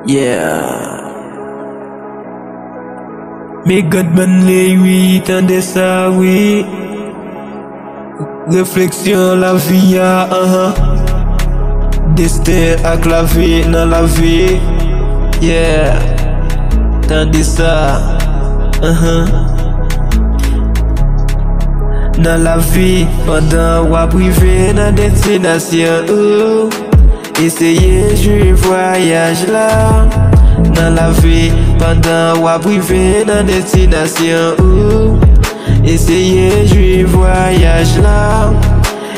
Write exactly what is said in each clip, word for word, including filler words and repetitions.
Yeah. Mega Manley, wi, tande sa, wi. Refleksyon lavi a, anhan. Desten ak lavi nan lavi. Yeah. Tande sa. Anhan. Nan lavi, pandan w ap rive nan destinasyon ou, eseye jwi vwayaj la. Nan lavi, pandan w ap rive nan destinasyon ou, eseye jwi vwayaj la.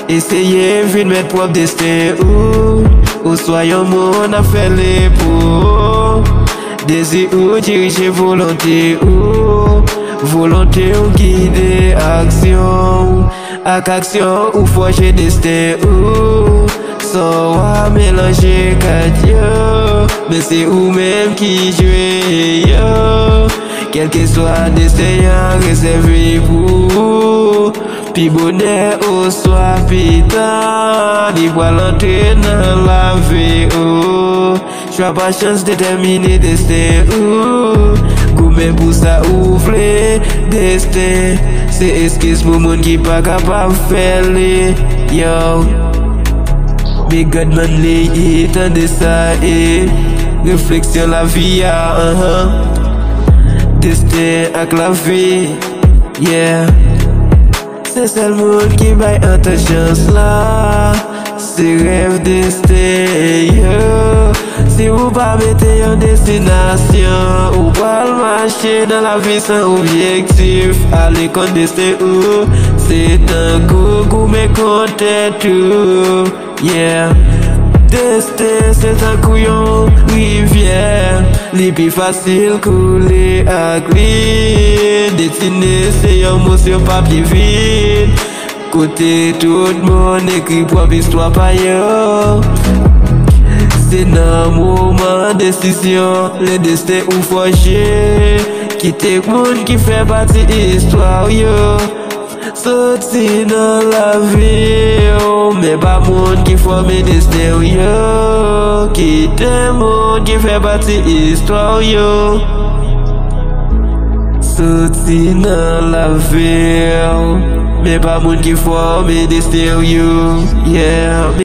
Eseye vin mèt pwòp desten ou, oswa yon moun ap fè li pou ou. Dezi ou dirije volonte ou, volonte ou gide aksyon ou, ak aksyon ou fòje desten ou. Sò a melanje kat yo, men se ou menm ki jwe yo. Kèlkeswa desten an rezève pou ou, pi bonè oswa pi ta, li pral antre nan lavi ou. Chwa pa chans detèmine desten ou. Goumen pou sa ou vle. Desten se eskiz pou moun ki pa kapab fè li. Yo. Mega Manley, tande sa, e refleksyon lavi a, anhan. Desten ak lavi, yeah. Se sèl moun ki bay antan chans la. Se rèv desten yo. Si ou pa mete yon destinasyon, ou pral mache nan lavi san objektif. Ale kont desten ou, se tankou goumen kont tèt ou. Yeah. Desten se tankou yon rivyè, li pi fasil koule ak li. Destine se yon mo sou papye vid, kote tout moun ekri pwòp istwa pa yo. Se nan moman desizyon, lè desten ou fòje, kite moun ki fè pati istwa w yo. Soti nan lavi w, men pa moun ki fòme desten w yo. Kite moun ki fè pati istwa w yo. Soti nan lavi w, men pa moun ki fòme desten w yo. Yeah.